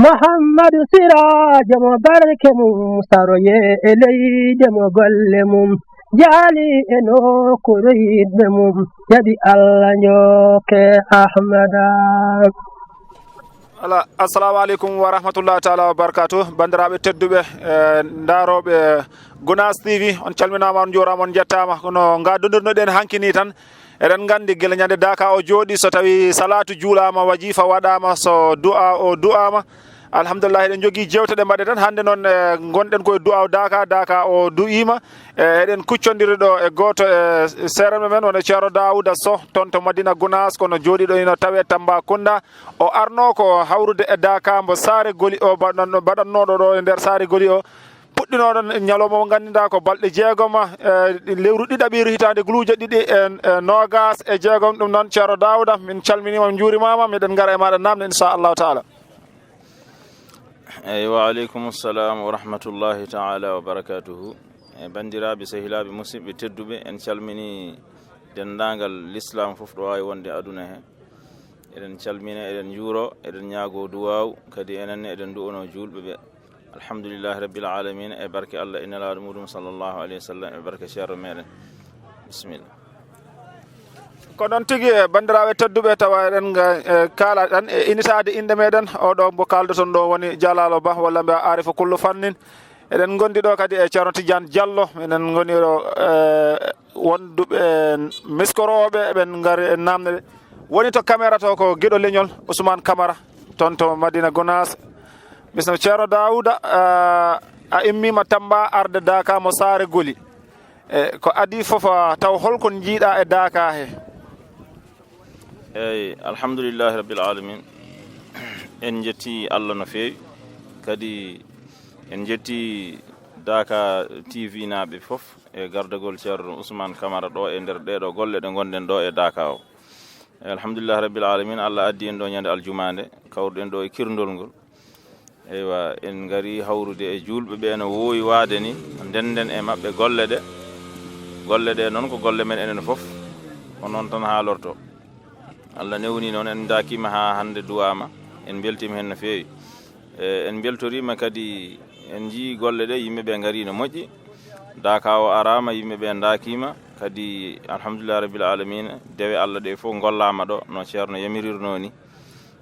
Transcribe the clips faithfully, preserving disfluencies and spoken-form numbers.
Muhammadu Siraajo mo barke mum saroye e leyde mo golle mum jaali e nokkuure yiɗɓe mum jaɓi Allah njokke Ahmada. Ala assalamu aleykum wa rahmatullahi taala wa barakatuh. Banndiraaɓe tedduɓe, e ndarooɓe Gunaas T V, on calminaama, on njuuraama, on njettaama. Kono nga dondirnoɗen hanki ni tan, eɗen nganndi gila ñande daka o jooɗi, so tawi salatu juulaama, wajifa waɗaama, so du'a o du'aama, alhamdulillah, eɗen njogii jeewte ɗe mbaɗeten. Hannde noon, e ngonɗen koye du'a o daka, daka o du'iima. E eɗen kuccondiri ɗo e gooto e seerenɓe men, woni Ceerno Daawuda Soh, toon to Madina Gunaas, kono jooɗiiɗo ina tawee Tambacounda. O arno ko hawrude e daka mbo Saare Goli o baɗan-, baɗannooɗo ɗo e nder Saare Goli o. Puɗɗinooɗo ñalawma mo ngannduɗaa ko balɗe jeegoma, e lewru ɗiɗaɓiru hitaande guluuje ɗiɗi e, e noogas e jeegom. Ɗum noon, Ceerno Daawuda, min calminiima, min njuurimaama, miɗen ngara e maaɗa naamne, inchallahu taala. Eyyi, wa aleykum salam wa rahmatullahi taala wa barakatuhu. E banndiraaɓe, sehilaaɓe, musidɓe tedduɓe, en calminii denndaangal lislaam fof ɗo waawi wonde aduna he. Eɗen calmina, eɗen njuuro, eɗen ñaago duwaaw, kadi enen ne eɗen du'ono juulɓe ɓe. Alhamdulillahi rabbil alamina, e barke Allah e nelaaɗo muɗum sallallahu alayhi wa sallam, e barke ceerno meɗen. Bisimilla. Ko noon tigi, e banndiraaɓe tedduɓe, tawa eɗen nga, e, kaala tan e initaade innde meɗen, oɗo mbo kaaldoton ɗo woni Jalalo Ba, walla mbiya Arifa Kullu Fannin. Eɗen ngondi ɗo kadi e Ceerno Tidiane Diallo, eɗen ngoni ɗo, e, wonduɓe miskorooɓe, eɓen ngari e namde ɗe. Woni to caméra to ko giɗo leñol, Ousmane Camara, toon to Madina Gonaas. Bisno Ceerno Daawuda, a, a immiima Tamba arde Daka mo Saare Goli. E, ko adii fof, a, taw holko njiiɗa e Daka he? Eyyi, alhamdulillahi rabbil alamin. En njetti Allah no feewi. Kadi en njetti Daka T V naaɓe fof e gardagol Ceerno Ousmane Camara ɗo e nder ɗeɗo golle ɗe ngonɗen ɗo e Daka o. Eyyi, alhamdulillahi rabbil alamin, Allah addi en ɗo ñande aljuma nde, kawruɗen ɗo e kirndol ngol. Eywa, en ngari hawrude e juulɓe ɓe no woowi waade ni, ndenden e maɓɓe golle ɗe. Golle ɗe noon ko golle men enen fof, ko noon tan haalorto. Allah newni noon, en ndakiima haa hannde duwaama, en mbeltiima heen no feewi. E, en mbeltoriima kadi, en njii golle ɗe, yimɓe ɓe ngari no moƴƴi. Daka o araama, yimɓe ɓe ndakiima, kadi alhamdulillahi rabbil alamina, dewe Allah ɗe fof gollaama ɗo, no Ceerno yamirirno ni,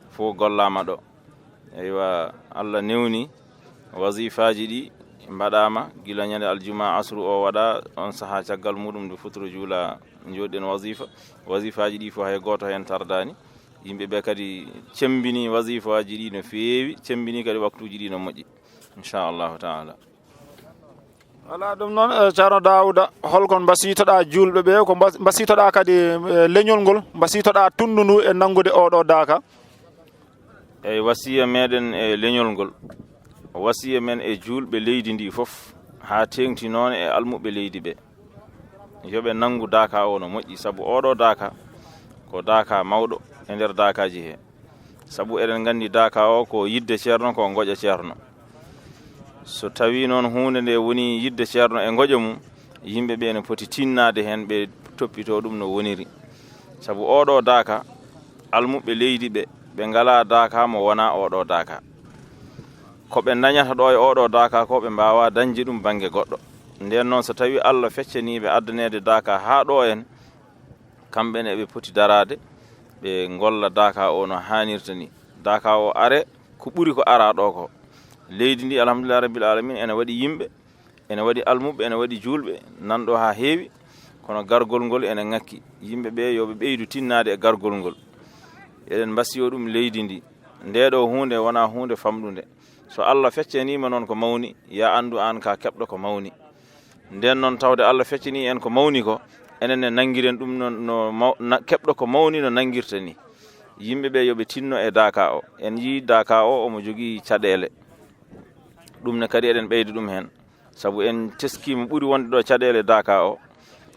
fof gollaama ɗo. Eywa, Allah newni, wasifaaji ɗi mbaɗaama gila ñande aljuma asru o waɗa, on sahaa caggal muɗum nde futuro juula, njooɗiɗen wasifa. Wasifaaji ɗi fof hay gooto heen tardaani. Yimɓe ɓe kadi cemmbini wasifaaji ɗi no feewi, cemmbini kadi waktuuji ɗi no moƴƴi, inchallahu taala. Alaa ɗum noon, e, Ceerno Daawuda, holko mbasiytoɗaa juulɓe ɓe? Ko mbas-, mbasiytoɗaa kadi, e, leñol ngol, mbasiytoɗaa tunndu ndu e nanngude oɗo Daka? Eyyi, wasiya meɗen e leñol ngol, wasiya men e juulɓe leydi ndi fof, haa teeŋti noon e almuɓɓe leydi ɓe, yo ɓe nanngu Daka o no moƴƴi, sabu oɗo Daka ko Daka mawɗo e nder Dakaji he. Sabu eɗen nganndi Daka o ko yidde Ceerno, ko ngoƴa Ceerno. So tawii noon huunde nde woni yidde Ceerno e ngoƴa mum, yimɓe ɓe ne poti tinnaade heen, ɓe toppitoo ɗum no woniri. Sabu oɗo Daka, almuɓɓe leydi ɓe, ɓe ngalaa Daka mo wonaa oɗo Daka. Ko ɓe ndañata ɗo e oɗo Daka ko, ɓe mbaawaa dañde ɗum bannge goɗɗo. Ndeen noon, so tawii Allah feccanii ɓe addaneede Daka haa ɗo en, kamɓe ne eɓe poti daraade, ɓe ngolla Daka o no haanirta ni. Daka o are ko ɓuri ko ara ɗo ko. Leydi ndi, alhamdulillahi rabbil alamin, ene waɗi yimɓe, ene waɗi almuɓɓe, ene waɗi juulɓe nan ɗo haa heewi, kono gargol ngol ene ŋakki. Yimɓe ɓe yo ɓe ɓeydu tinnaade e gargol ngol. Eɗen mbasiyo ɗum leydi ndi. Nde ɗo huunde wonaa huunde famɗunde. So Allah feccaniima noon ko mawni, ya anndu aan ka keɓɗo ko mawni. Ndeen noon, tawde Allah feccanii en ko mawni ko, enen ne nanngiren ɗum no, no maw-, na-, keɓɗo ko mawni no nanngirta ni. Yimɓe ɓe yo ɓe tinno e Daka o. En njii Daka o, omo jogii caɗeele. Ɗum ne kadi eɗen ɓeyda ɗum heen. Sabu en teskiima ɓuri wonde ɗo caɗeele Daka o,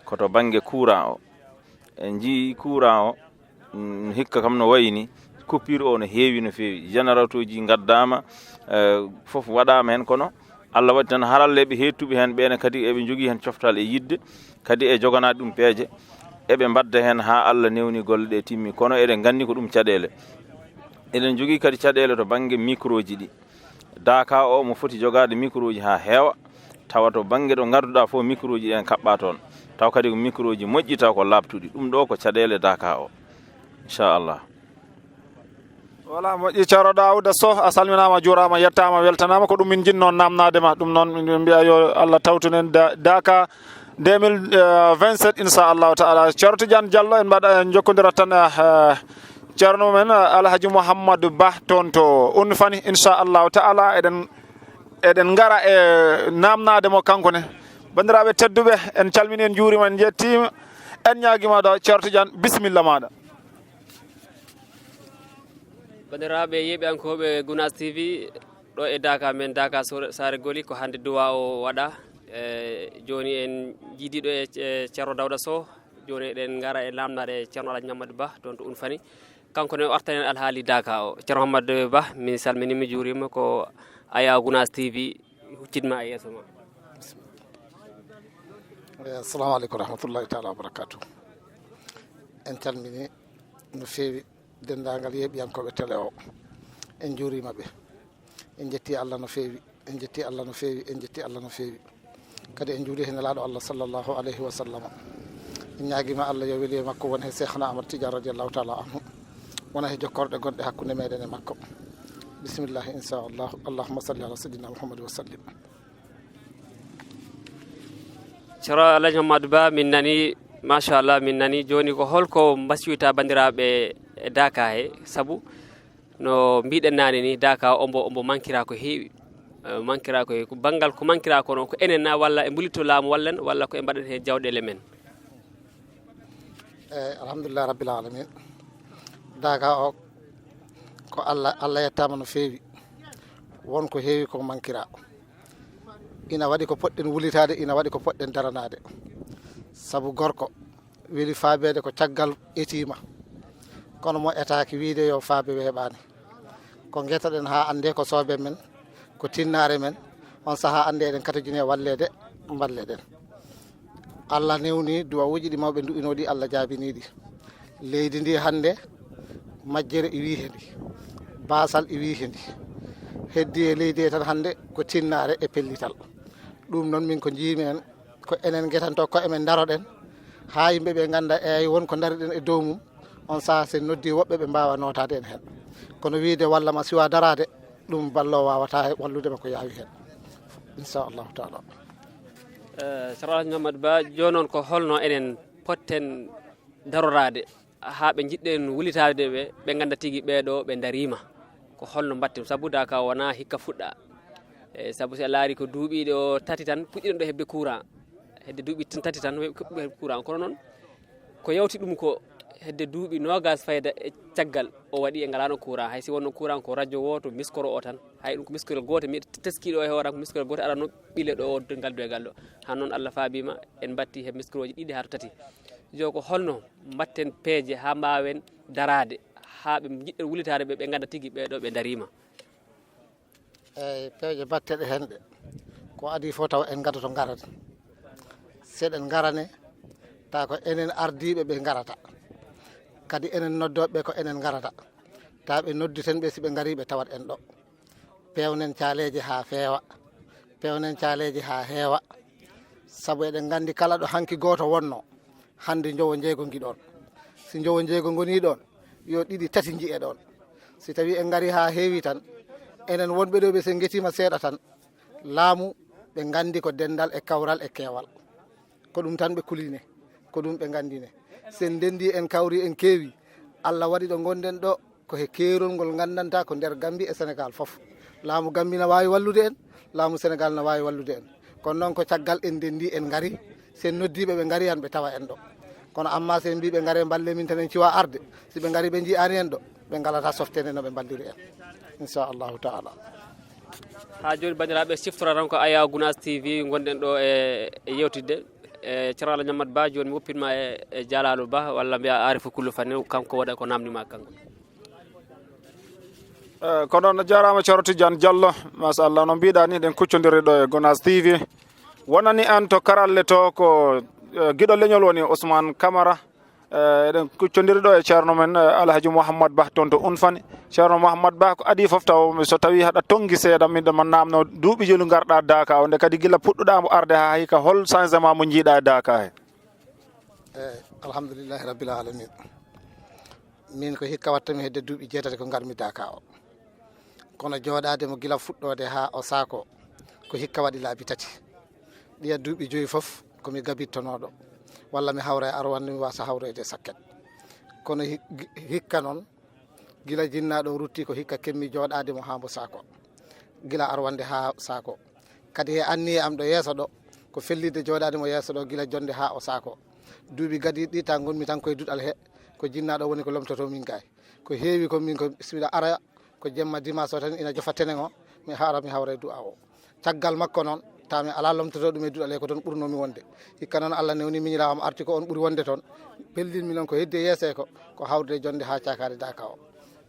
ko to bannge courant o. En njii courant o, mm, hikka kam no wayi ni, coupure o no heewi no feewi. Générateur ji ngaddaama, eh, fof waɗaama heen, kono Allah waɗi tan haralleeɓe heedtuɓe heen ɓe ne kadi eɓe njogii heen coftal e yiɗde, kadi e joganaade ɗum peeje. Eɓe mbadda heen haa Allah newni golle ɗe timmi, kono eɗen nganndi ko ɗum caɗeele. Eɗen njogii kadi caɗeele to bannge microji ɗi. Daaka o mo foti jogaade microji haa heewa, tawa to bannge ɗo ngarduɗaa fof microji ɗen kaɓɓaa toon. Taw kadi ko microji moƴƴi, taw ko laaɓtuɗi. Ɗum ɗo ko caɗeele Daaka o. Inchallah. Wala moƴƴi, Ceerno Daawuda Soh, a salminaama, juuraama, yettaama, weltanaama. Ko ɗum min njinnoo naamnaade ma. Ɗum noon, min mbiya yo Allah tawtun en da-, Daaka deux mille vingt-sept, inchallahu taala. Ceerno Tidiane Diallo, en mbaɗa, en njokkondira tan, eh, Ceerno men, eh, Alhaji Mouhamadou Ba toon to Unfani, inchallahu taala. Eɗen, eɗen ngara e naamnaade mo kanko ne. Banndiraaɓe tedduɓe, en calmini, en njuurima, en njettima, en ñaagima ɗo. Ceerno Tidiane, bisimilla maɗa. Banndiraaɓe yeeɓiyankooɓe Gunaas T V, ɗo e Daaka men, Daaka Sore-, Saare Goli, ko hannde duwa o waɗa. E, jooni en njiidi ɗo e, e Ceerno Dawda Soh. Jooni eɗen ngara e naamnaade Ceerno Alhaji Mamadou Ba, toon to Unfani. Kanko ne o artanen alhaali Daaka o. Ceerno Mamadou Ba, mi salminiima, mi juuriima, ko Aya Gunaas T V huccitma e yeeso ma. Eh, assalamu aleykum wa rahmatullahi taala wa barakatuh. En calmini no feewi denndaangal yeeɓiyankooɓe télé o. En njuuriima ɓe. En njetti Allah no feewi, en njetti Allah no feewi, en njetti Allah no feewi. Kadi en njuuri he Nelaaɗo Allah sallallahu alayhi wa sallam. En ñaagiima Allah yo weli e makko won he Cheikhna Ahmad Tidiane radiyallahu taala anhu. Wona he jokkorɗe gonɗe hakkunde meɗen e makko. Bisimillahi, inchallah. Allahumma salli ala sayyidina Muhammad wa sallim. Ceerno Alhaji Mamadou Ba, min nani, machallah, min nani. Jooni ko holko mbasiyta banndiraaɓe e Daaka he? Sabu no mbiɗen naane ni, Daaka ombo, ombo mankira ko heewi. Eh, mankira ko heewi. Ko banngal ko mankira ko noon, ko enen na walla e mbulitto laamu wallen walla ko e mbaɗen he jawɗeele men? Eyi, alhamdulillah rabbil alamin. Daaka o ko Allah, Allah yettaama no feewi. Won ko heewi ko mankira. Ina waɗi ko poɗɗen wulitaade, ina waɗi ko poɗɗen daranaade. Sabu gorko weli faabeede ko caggal etiima. Kono mo etaaki wiyde yo faabe weeɓaani. Ko ngetoɗen haa annde ko soobe men, ko tinnaare men. On sahaa annde eɗen katojini e walleede, mballeɗen. Allah newni duwawuuji ɗi mawɓe ndu'inoo ɗi, Allah jaabinii ɗi. Leydi ndi hannde majjere e wii he ndi, baasal e wii he ndi. Heddi e leydi he tan hannde ko tinnaare e pellital. Ɗum noon min ko njiimi en, ko enen ngetanto koye men ndaroɗen, haa yimɓe ɓe ngannda eey won ko ndariɗen e dow mum. On sahaa sen noddi woɓɓe ɓe mbaawa nootaade en heen. Kono wiyde walla ma siwa daraade, ɗum ballo waawata wallude ma ko yaawi heen. Inchallahu taala. Eh, Ceerno Alhaji Mamadou Ba, jooni noon ko holno enen potten daroraade haa ɓe njiɗɗen wulitaade ɓe, ɓe ngannda tigi ɓee ɗoo ɓe ndariima? Ko holno mbatten? Sabu Daaka wonaa hikka fuɗɗa. E, sabu si a laari ko duuɓi ɗo tati tan puɗɗiɗen ɗo heɓde courant. Hedde duuɓi tan tati tan we-, keɓɓuɓe courant. Kono noon ko yawti ɗum ko hedde duuɓi noogas fayda e caggal o waɗi e ngalaano courant. Hay si wonno courant ko radio wooto miskoro o tan. Hay ɗum ko miskorel gooto mi teskiiɗo e hoore am ko miskorel gooto aɗa no ɓile ɗo o ngal doygal ɗo. Haa noon Allah faabiima en mbatti he miskoroji ɗiɗi haa to tati. Yo ko holno mbatten peeje haa mbaawen daraade haa ɓe njiɗɗen wulitaade ɓe, ɓe ngannda tigi ɓee ɗoo ɓe ndariima? Eyi, peeje mbatteɗe heen ɗe, ko adii fof tawa en ngaddoto ngarane. Si eɗen ngarane, tawa ko enen ardiiɓe ɓe ngarata. Kadi enen noddooɓe ɓe ko enen ngarata. Tawa ɓe nodditen ɓe, si ɓe ngarii ɓe tawat en ɗo. Peewnen caaleeje haa feewa. Peewnen caaleeje haa heewa. Sabu eɗen nganndi kala ɗo hanki gooto wonnoo, hannde njowo njeego ngiɗon. Si njowo njeego ngonii ɗoon, yo ɗiɗi tati njiye ɗoon. Si tawii en ngarii haa heewi tan, enen wonɓe ɗo ɓe, so en ngetiima seeɗa tan, laamu ɓe nganndi ko denndal e kawral e keewal. Ko ɗum tan ɓe kuline, ko ɗum ɓe nganndine. So en ndenndii, en kawrii, en keewii, Allah waɗi ɗo ngonɗen ɗo, ko he keerol ngol nganndanta ko nder Gammbi e Senegaal fof. Laamu Gammbi na waawi wallude en, laamu Senegaal na waawi wallude en. Kono noon ko caggal en ndenndii, en ngarii, so en noddii ɓe, ɓe ngarii han ɓe tawa en ɗo. Kono amma so en mbii ɓe ngaree mballee min tan, en ciwaa arde, si ɓe ngarii ɓe njiyaani en ɗo, ɓe ngalata softeende no ɓe mballiri en, inchallahu taala. Haa jooni, banndiraaɓe, siftora tan ko Aya Gunaas T V ngonɗen ɗo e, e yeewtidde. E Ceerno Alhaji Mamadou Ba, jooni mi woppitma e, e Jalaalu Ba, walla mbiya Aarifu Kullu Fanni, kanko waɗa ko naamndimaa kanko. Eh, ko noon, a jaaraama Ceerno Tidiane Diallo, machallah, no mbiɗa ni, ɗen kuccondiri ɗo e Gunaas T V. Wonani en to karalle to ko, eh, giɗo leñol woni Ousmane Camara. Eh, eɗen kuccondiri ɗo e ceerno men, eh, Alhaji Mouhammad Bah, toon to Unfani. Ceerno Mouhammad Bah, ko adii fof taw so tawii haɗa tonngi seeɗa, miɗo ma naamno duuɓi joli ngarɗa Daaka o, nde kadi gila puɗɗuɗaa mo arde haa hikka, hol changement mo njiiɗaa e Daaka he? Eyi, alhamdulillahi rabbil alamin. Min ko hikka wattami hedde duuɓi jeetati ko ngarmi Daaka o. Kono jooɗaade mo gila fuɗɗoode haa o saako, ko hikka waɗi laabi tati. Ɗiya duuɓi joyi fof ko mi gabittonooɗo, walla mi hawra e arwannde, mi waasa hawroyde e sakket. Kono hi-, gi-, hikka noon, gila jinnaaɗo o rutti, ko hikka kemmi jooɗaade mo haa mbo saako. Gila arwannde haa saako. Kadi e anniya am ɗo yeeso ɗo, ko fellitde jooɗaade mo yeeso ɗo gila jonnde haa o saako. Duuɓi gadiiɗi ɗi, ta ngonmi tan koye duɗal he, ko jinnaaɗo woni ko lomtotoo min kay. Ko heewi ko min ko, si miɗa ara, ko jemma dimanche o tan ina jofa tenen o, mi hara, mi hawra e du'a o. Caggal makko noon, ta mi alaa lomtotoo ɗum e duɗal he, ko toon ɓurnoomi wonde. Hikka noon Allah newni miñiraawo am arti ko oon ɓuri wonde toon. Pellinmi noon ko heddi e yeeso he ko, ko hawrude e jonnde haa caakaade Daaka o.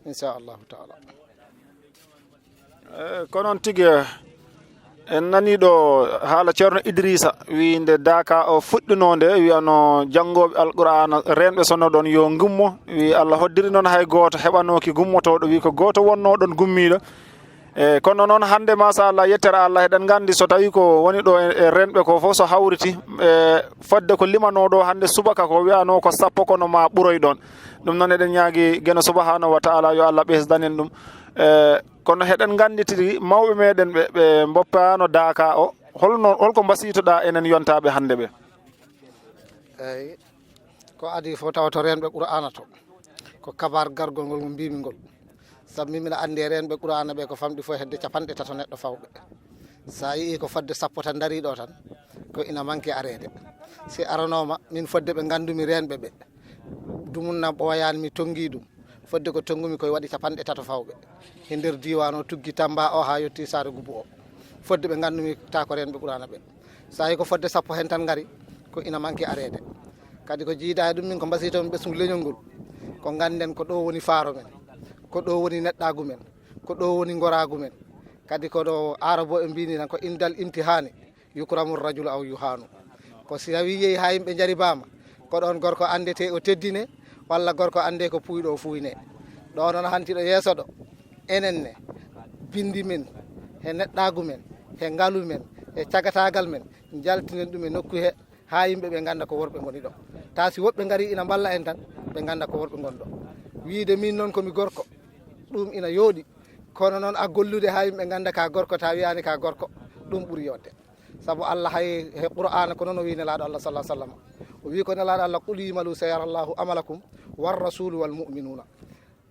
Inchallahu taala. Eh, ko noon tigi, eh, en nanii ɗo haala ceerno Idrissa, wii nde Daaka o fuɗɗinoo nde, wiyano janngooɓe Alqur'aana, reenɓe sonno ɗon yo ngummo, wii Allah hoddiri noon hay gooto heɓanooki gummotooɗo, wii ko gooto wonnoo ɗon gummiiɗo. Eh, kono noon hannde, machallah, yettere Allah, eɗen nganndi so tawii ko woni ɗo e, e reenɓe ko fof so hawriti, eh, fodde ko limanoo ɗo hannde subaka ko wiyanoo ko sappo, kono ma ɓuroy ɗon. Ɗum noon eɗen ñaagi Geno subhanahu wa taala yo Allah ɓesdan en ɗum. Eh, kono heɗen nganndi tigi mawɓe meɗen ɓe, ɓe mboppaano Daaka o, holno, holko mbasiytoɗaa enen yontaaɓe hannde ɓe? Eyi, ko adii fof tawa to reenɓe Qur'aana to, ko kabaar gargol ngol ngo mbiimi ngol. Sabu min mbiɗa anndi e reenɓe Qur'aana ɓe ko famɗi fof hedde capanɗe tato neɗɗo fawɓe. So a yii ko fodde sappo tan ndarii ɗo tan, ko ina manki areede. Si aranooma min fodde ɓe nganndumi reenɓe ɓe, dumunna ɓooyaani mi tonngi ɗum. Fodde ko tonngumi koye waɗi capanɗe tato fawɓe. He nder diiwaan o tuggi Tamba o haa yettii Saare Gubu o. Fodde ɓe nganndumi ta ko reenɓe Qur'aana ɓe. So a yii ko fodde sappo heen tan ngari, ko ina manki areede. Kadi ko jiidaa e ɗum min ko mbasiytoo-mi ɓesngu leñol ngol. Ko ngannden ko ɗo woni faaro men. Ko ɗo woni neɗɗaagu men. Ko ɗo woni ngoraagu men. Kadi ko ɗo Aarabo en mbiini tan ko indal imtihaani. Yukramu rajulu aw yuhaanu. Ko si tawii yehi haa yimɓe njaribaama, ko ɗoon gorko anndetee o teddinee, walla gorko anndee ko puuyɗo o fuuynee. Ɗo noon hanti ɗo yeeso ɗo, enen ne, binndi men, he neɗɗaagu men, he ngalu men, he cagataagal men, njaltinen ɗum e nokku he, haa yimɓe ɓe ngannda ko worɓe ngoni ɗo. Taa si woɓɓe ngarii ina mballa en tan, ɓe ngannda ko worɓe ngoni ɗo. Wiide miin noon ko mi gorko, ɗum ina yooɗi, kono noon a gollude haa yimɓe ngannda ka gorko, taa wiyaani ka gorko, ɗum ɓuri yooɗde. Sabu Allah hay he Qur'aana ko noon o wiyi Nelaaɗo Allah sallallahu alaihi wasallam. O wiyi ko Nelaaɗo Allah, "Qul i'malu sayarallahu amalakum war rasulu wal mu'minuna."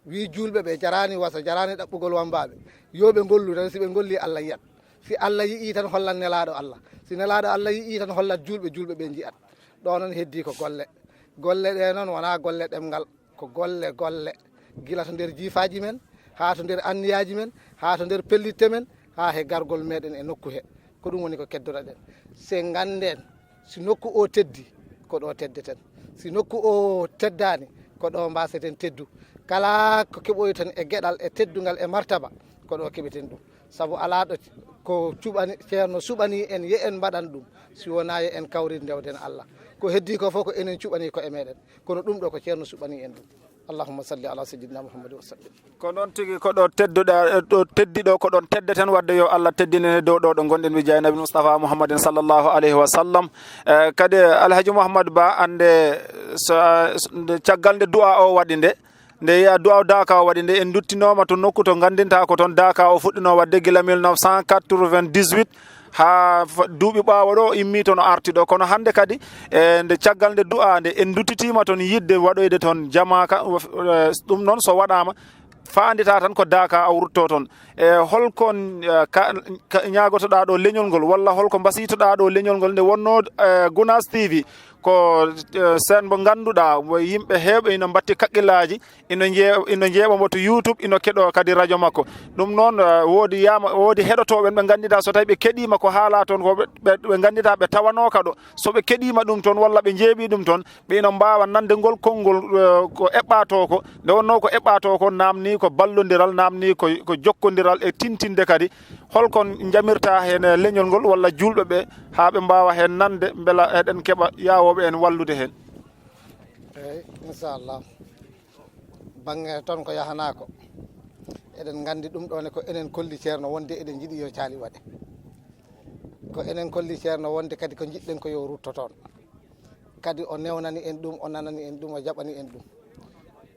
Wiyi juulɓe ɓe jaraani wasa, jaraani ɗaɓɓugol wambaaɓe. Yo ɓe ngollu tan, si ɓe ngolli Allah yiyat. Si Allah yi'i tan hollan Nelaaɗo Allah. Si Nelaaɗo Allah yi'i tan hollat juulɓe, juulɓe ɓe nji'at. Ɗo noon heddii ko golle. Golle ɗe noon wonaa golle ɗemngal. Ko golle, golle, gila to nder jiifaaji men, haa to nder anniyaaji men, haa to nder pellitte men, haa he gargol meɗen e nokku he. Ko ɗum woni ko keddoraɗen. Se ngannden, si nokku o teddi, ko ɗo teddeten. Si nokku o teddaani, ko ɗo mbaaseten teddu. Kala ko keɓoyten e geɗal, e teddungal, e martaba, ko ɗo keɓeten ɗum. Sabu alaa ɗo ko cuɓani, ceerno suɓani en, ye en mbaɗan ɗum, si wonaa ye en kawrit ndewden Allah. Ko heddii ko fof ko enen cuɓani ko e meɗen. Kono ɗum ɗo ko ceerno suɓani en ɗum. Allahumma salli ala sayyidina Muhammad wa sallim. Ko noon tigi, ko ɗo tedduɗa, ɗo teddi ɗo, ko ɗon teddeten, wadde yo Allah teddinen e dow ɗo ɗo ngonɗen, wi jaayi Nabi Mustafa Muhammadin sallallahu alayhi wa sallam. Eh, kadi Alhaji Mouhammad Ba, annde so, nde, caggal nde du'a o waɗi nde, nde yiya du'a Daaka o waɗi nde, en duttinooma to nokku to nganndinta ko toon Daaka o fuɗɗino waɗde gila mille neuf cent quatre-vingt-dix-huit, haa fa-, duuɓi ɓaawo ɗo o immi toon o arti ɗo. Kono hannde kadi, e nde caggal nde du'a nde, en duttitiima toon yiɗde waɗoyde toon jamaaka, eh, ɗum noon so waɗaama, faandita tan ko Daaka o rutto toon. E holko, eh, ka, ka ñaagotoɗaa ɗo leñol ngol, walla holko mbasiytoɗaa ɗo leñol ngol nde wonnoo, eh, Gunaas T V? Ko, eh, seen mbo ngannduɗaa, mo yimɓe heewɓe ina mbatti kaqqillaaji, ina njee-, ina njeeɓa mbo to YouTube, ina keɗoo kadi radio makko. Ɗum noon, eh, woodi yaama, woodi heɗotooɓe ɓe ngannditaa so tawii ɓe keɗiima ko haalaa toon ko ɓe, ɓe, ɓe ngannditaa ɓe tawanooka ɗo. So ɓe keɗiima ɗum toon walla ɓe njeeɓii ɗum toon, ɓe ina mbaawa nande ngol konngol, eh, ko eɓɓaa to ko. Nde wonnoo ko eɓɓaa to ko naamnii ko ballondiral, naamnii ko, ko jokkondiral e tintinde kadi. Holko njamirta heen e leñol ngol walla juulɓe ɓe haa ɓe mbaawa heen nande, mbela eɗen keɓa yaawooɓe en wallude heen? Eeyi, inchallah. Bannge toon ko yahanaa ko, eɗen nganndi ɗum ɗo ne ko enen kolli ceerno wonde eɗen njiɗi yo caali waɗe. Ko enen kolli ceerno wonde kadi ko njiɗɗen ko yo rutto toon. Kadi o newnani en ɗum, o nanani en ɗum, o jaɓani en ɗum.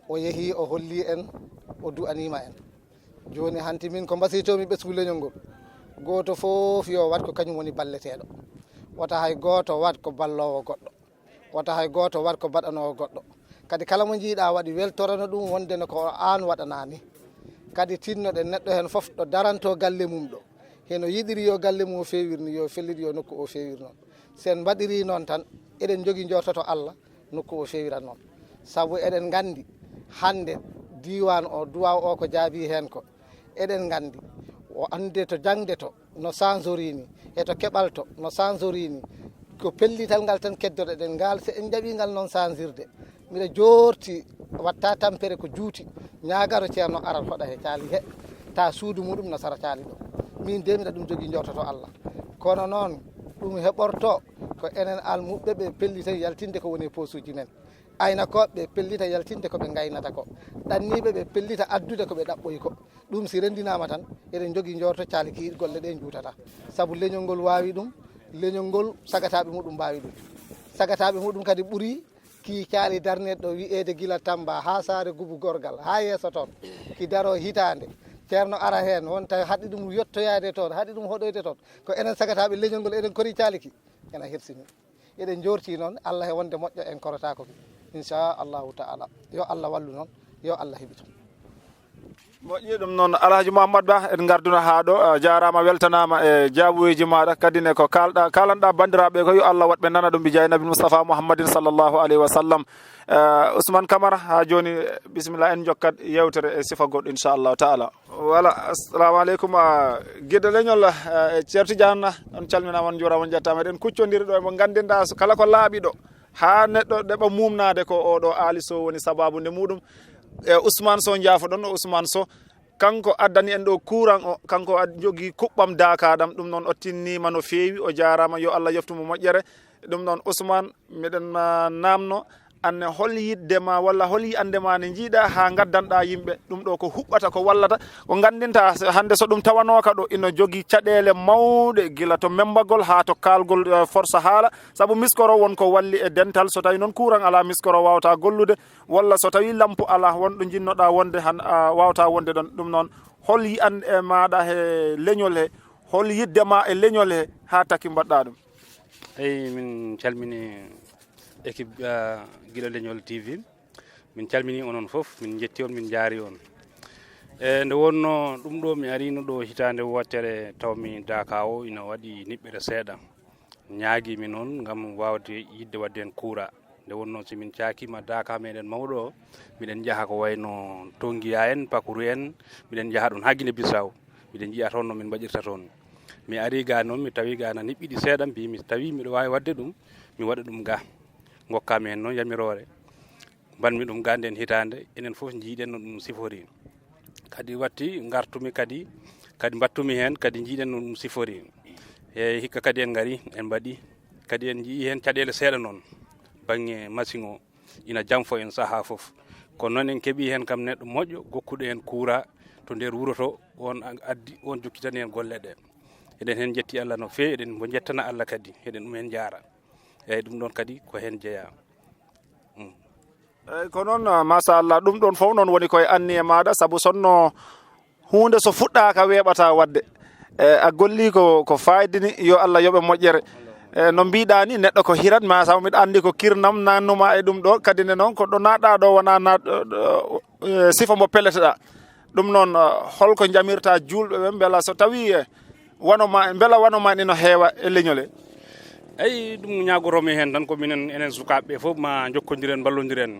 O yehi, o holli en, o du'aniima en. Jooni hanti min ko mbasiytoomi ɓesngu leñol ngol, gooto fof yo waɗ ko kañum woni balleteeɗo. Wota hay gooto waɗ ko balloowo goɗɗo. Wota hay gooto waɗ ko baɗanoowo goɗɗo. Kadi kala mo njiiɗa waɗi, weltorano ɗum wonde no ko aan waɗanaa ni. Kadi tinnoɗen neɗɗo heen fof ɗo daranto galle mum ɗo, heno yiɗiri yo galle mum o feewir ni, yo fellit yo nokku o feewir noon. So en mbaɗiri noon tan, eɗen njogii njortoto Allah nokku o feewira noon. Sabu eɗen nganndi hannde diiwaan o, duwaaw o ko jaabii heen ko, eɗen nganndi o annde to jaŋde to no sanzorii ni, e to keɓal to no sanzorii ni. Ko pellital ngal tan keddoto-ɗen ngal, so en njaɓii ngal noon sanzirde. Mbiɗa joorti, watta tampere ko juuti, ñaagaro ceerno arat hoɗa he caali he, ta suudu muɗum no sara caali ɗo. Min de mbiɗa ɗum jogii njortoto Allah. Kono noon ɗum heɓorto ko enen almuɓɓe ɓe pellita yaltinde ko woni e poosuuji men. Aynakooɓe ɓe pellita yaltinde ko ɓe ngaynata ko. Ɗanniiɓe ɓe pellita addude ko ɓe ɗaɓɓoyi ko. Ɗum si renndinaama tan, eɗen njogii njorto caali ki golle ɗe njuutata. Sabu leñol ngol waawi ɗum, leñol ngol sagataaɓe muɗum mbaawi ɗum. Sagataaɓe muɗum kadi ɓuri ki caali darneɗo wiyeede gila Tamba haa Saare Gubu Gorgal, haa yeeso toon. Ki daro hitaande. Ceerno ara heen, won tawi haɗi ɗum yottoyaade toon, haɗi ɗum hoɗoyde toon. Ko enen sagataaɓe leñol ngol, eɗen kori caali ki. Ena hersini. Eɗen njoortii noon, Allah e wonde moƴƴo en korotaako ki. Inchallahu taala. Yo Allah wallu noon, yo Allah heɓitu. Moƴƴi ɗum noon, Alhaji Mouhammad Ba, en ngarduna haa ɗo. A jaaraama, weltanaama e jaabuweeji maaɗa, kadi ne ko kaalɗa, kaalanɗa banndiraaɓe ko yo Allah waɗ ɓe nana ɗum, bi jaayi Nabi Mustafa Muhammadin sallallahu alayhi wa sallam. Eh, Ousmane Camara, haa jooni, bisimilla, en njokkat yeewtere e sifa goɗɗo, inchallahu taala. Wala, assalamu aleykum, ah, giɗo leñol, ah, e Ceerno Tidiane, on calminaama, on njuuraama, on njettaama. Eɗen kuccondiri ɗo e mo nganndinɗaa so kala ko laaɓi ɗo, haa neɗɗo ɗeɓa mumnaade ko oɗo Aali Sow woni sabaabu nde muɗum. E Ousmane Sow njaafoɗon, o Ousmane Sow, kanko addani en ɗo courant o, kanko ad-, jogii kuɓɓam daakaaɗam, ɗum noon o tinniima no feewi, o jaaraama, yo Allah yoftu mo moƴƴere. Ɗum noon Ousmane, miɗen, ah, naamno, anne hol yiɗde ma walla hol yi'ande ma nde njiiɗa haa ngaddanɗa yimɓe ɗum ɗo ko huɓɓata, ko wallata, ko nganndinta so, hannde so ɗum tawanooka ɗo ina jogii caɗeele mawɗe gila to memmbagol haa to kaalgol, eh, forsa haala, sabu miskoro won ko walli e dental, so tawi noon courant alaa miskoro waawata gollude, walla so tawi lampu alaa won ɗo njinnoɗa wonde han, a waawata wonde ɗon. Ɗum noon hol yi'ande maaɗa he leñol he, hol yiɗde ma e leñol he haa taki mbaɗɗa ɗum? Eyi, min calmini équipe, ah, Giɗo Leñol T V. Min calmini onon fof, min njetti on, min njaari on. E nde wonno ɗum ɗo, mi arino ɗo hitaande wootere, tawmi daaka o ina waɗi niɓɓere seeɗa. Ñaagimi noon ngam waawde yiɗde waɗde heen kuura. Nde wonno so min caakiima daaka meɗen mawɗo o, miɗen njaha ko wayno Tongiya en, Pakuru en, miɗen njaha ɗoon haa Gine Bisaw. Miɗen njiya toon no min mbaɗirta toon. Mi ari ga noon, mi tawi ga na niɓɓiɗi seeɗa, mbi mi tawi miɗo waawi waɗde ɗum, mi waɗa ɗum ga. Ngokkaami heen noon yamiroore. Mbaɗmi ɗum ga nden hitaande, enen fof njiiɗen no ɗum sifori. Kadi watti ngartumi kadi, kadi mbattumi heen, kadi njiiɗen no ɗum sifori. E hikka kadi en ngari, en mbaɗi, kadi en njii heen caɗeele seeɗa noon, baŋŋe masiŋ o. Ina jamfo en sahaa fof. Kono noon en keɓii heen kam neɗɗo moƴƴo, gokkuɗo en kuura to nder wuro to, on addi, on jokkitani en golle ɗe. Eɗen heen njetti Allah no feewi, eɗen mbo njettana Allah kadi, eɗen ɗum heen njaara. Eeyi, ɗum ɗoon kadi ko heen jeyaa. Mm. Eeyi, ko noon, machallah, ɗum ɗoon fof noon woni koye anniye maaɗa, sabu sonno huunde so fuɗɗaaka weeɓata waɗde. E, a golli ko, ko faaydini, yo Allah yoɓe moƴƴere. E, no mbiɗa ni, neɗɗo ko hirat, ma sabu miɗa anndi ko kirnam nannuma e ɗum ɗo, kadi ne noon ko ɗo naɗɗa ɗo wona na, ɗo, ɗo, e, sifa mo pelleteɗa. Ɗum noon, e, holko jamirta juulɓe ɓe, mbela so tawi, e, wano ma, mbela wano ma ina heewa e leñol he? Eyi, ɗum ñaagotomi heen tan ko minen, enen sukaaɓe ɓe fof ma njokkondiren, mballondiren.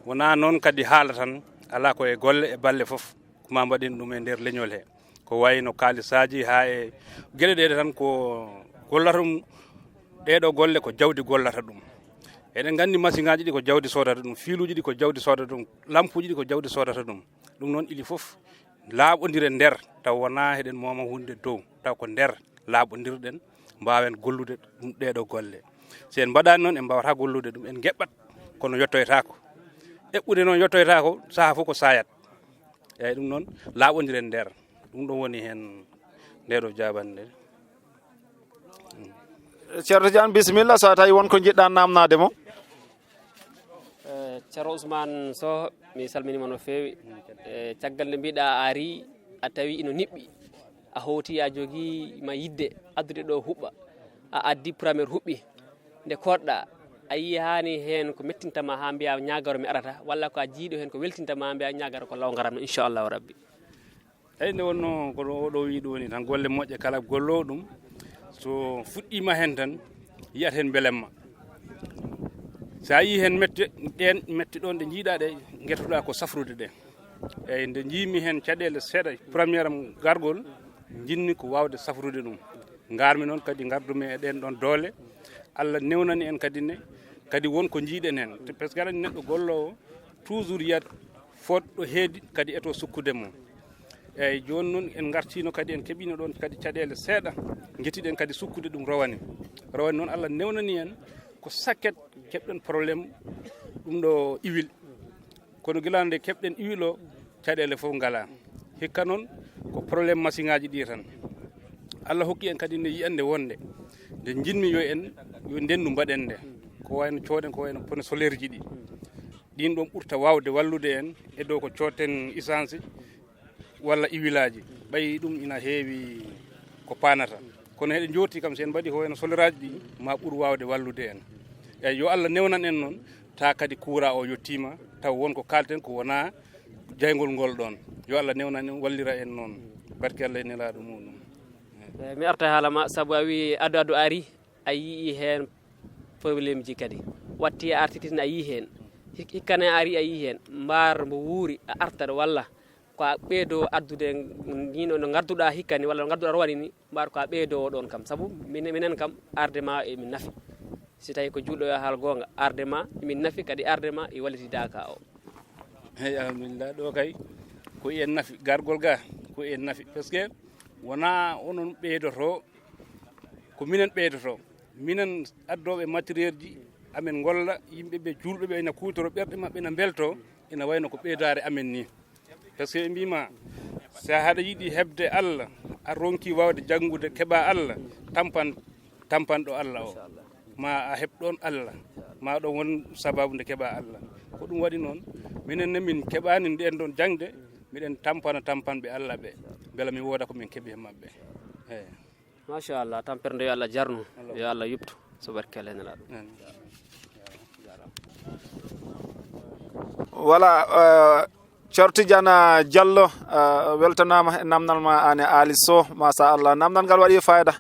Wona noon kadi haala tan, alaa ko e golle e balle fof. Ko ma mbaɗen ɗum e nder leñol he. Ko wayno kaalisaaji haa e geɗe ɗe tan ko gollata ɗum, ɗeɗo golle ko jawdi gollata ɗum. Eɗen nganndi masiŋaaji ɗi ko jawdi sodata ɗum, fiiluuji ɗi ko jawdi sodata ɗum, lampuuji ɗi ko jawdi sodata ɗum. Ɗum noon ili fof laaɓondire nder, taw wonaa heɗen mooma huunde dow, taw ko nder laaɓondirɗen, mbaawen gollude ɗum ɗeɗo golle. So en mbaɗaani noon, en mbaawata gollude ɗum, en ngeɓɓat. Kono yottoytaako. Eɓɓude noon yottoytaako, sahaa fof ko saayat. Eeyi, ɗum noon, laaɓondiren nder. Ɗum ɗoon woni heen nde ɗo jaabande. Ceerno Tidiane, bisimilla, so a tawi won ko njiɗɗaa naamnaade mo. Eh, Ceerno Ousmane Sow, mi salminiima no feewi. Eh, caggal nde mbiɗa a ari, a tawi ino niɓɓi, a hooti, a jogii ma yidde addude ɗo huɓɓa, a addi premier huɓɓi, nde koɗɗa, a yii haani heen ko mettinta ma haa mbiya ñaagaro mi arata, walla ko a jiiɗo heen ko weltinta ma haa mbiya ñaagaro ko law ngaratno, inchallahu rabbi. Eeyi, nde wonnoo ko ɗo, o ɗo wii ɗo ni tan, golle moƴƴe kala golloowo ɗum, so fuɗɗiima heen tan, yiyat heen mbelemma. So a yii heen mette, ɗeen mette ɗoon ɗe njiiɗaa ɗe, ngetoɗaa ko safrude ɗe. Eeyi, nde njiimi heen caɗeele seeɗa, première am gargol, njiɗmi ko waawde safrude ɗum. Ngarmi noon kadi, ngardumi e ɗeen ɗoon doole. Allah newnani en kadi ne, kadi won ko njiiɗen heen. Te, parce que aɗa anndi neɗɗo golloowo, toujours yiyat fooɗ ɗo heedi kadi eto sukkude mo. Eeyi, jooni noon en ngartiino kadi, en keɓiino ɗoon kadi caɗeele seeɗa, ngetiɗen kadi sukkude ɗum rowani. Rowani noon Allah newnani en ko sakket keɓɗen problème ɗum ɗo iwil. Kono gila nde keɓɗen iwil o, caɗeele fof ngalaa. Hikka noon ko problème masiŋaaji ɗi tan. Allah hokki en kadi nde yiyannde wonde nde njiɗmi yo en, yo ndenndu mbaɗen nde. Ko wayno cooden, ko wayno pneu solaire ji ɗi. Ɗiin ɗoon ɓurta waawde wallude en e dow ko cooten essence walla iwilaaji. Ɓay ɗum ina heewi ko paanata. Kono heɗen njooti kam, so en mbaɗi ko wayno solaire aji ɗi, ma ɓur waawde wallude en. Eeyi, yo Allah newnan en noon, taa kadi kuuraa o yottiima, taw won ko kaalten ko wonaa jayngol ngol ɗoon. Yo Allah newnan en, wallira en noon. Barke Allah e nelaaɗo muɗum. Eh, mi arta haala ma, sabu a wii addu addu ari, a yii heen problème ji kadi. Watti a arti tin a yii heen. Hik-, hikkane a ari a yii heen. Mbaar mbo wuuri a artat walla ko a ɓeydoo addude ni no, no ngadduɗaa hikkani walla no ngadduɗaa rowani ni, mbaar ko a ɓeydoowo ɗoon kam. Sabu minen, minen kam arde ma emin nafi. Si tawi ko juulɗo yo haal goonga, arde ma emin nafi kadi arde ma e walliti daaka o. Eeyi, alhamdulillah, ɗo kay ko en nafi, gargol ga ko en nafi. Parce que wonaa onon ɓeydoto, ko minen ɓeydoto. Minen addooɓe matériel ji, amen ngolla yimɓe ɓe, juulɓe ɓe ina kuutoro, ɓerɗe maɓɓe ina mbelto, ina wayno ko ɓeydaare amen ni. Parce que ɓe mbiima, so haɗa yiɗi heɓde Allah, a ronki waawde janngude, keɓa Allah, tampan, tampanɗo Allah o. Ma a heɓ ɗoon Allah, ma ɗoon won sababu nde keɓa Allah. Ko ɗum waɗi noon, minen ne min keɓaani ndeen ɗoon jaŋde, miɗen tampana tampanɓe Allah ɓe, mbela mi wooda ko min keɓi he maɓɓe. Eeyi. Machallah, tampere nde yo Allah jarnu, yo Allah yubtu, so barke Allah e nelaaɗo. Voilà, euh, Ceerno Tidiane Diallo, euh, weltanaama e namdal ma aan e Aali Sow, machallah, namdal ngal waɗi fayda.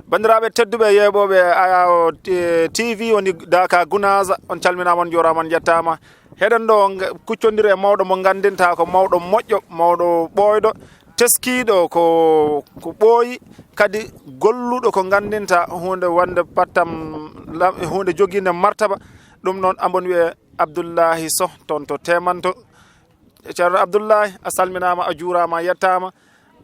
Banndiraaɓe tedduɓe, yeeɓooɓe, a, o, T-, T V woni Daaka Gunaas, on calminaama, on njuuraama, on njettaama. Heɗen ɗo nga-, kuccondiri e mawɗo mo nganndinta ko mawɗo moƴƴo, mawɗo ɓooyɗo, teskiiɗo ko, ko ɓooyi, kadi golluɗo ko nganndinta huunde wonde pattam lam-, huunde jogiinde martaba. Ɗum noon, ambon wiyee Abdullahi Soh, toon to Teemanto. Ceerno Abdullahi, a salminaama, a juuraama, a yettaama.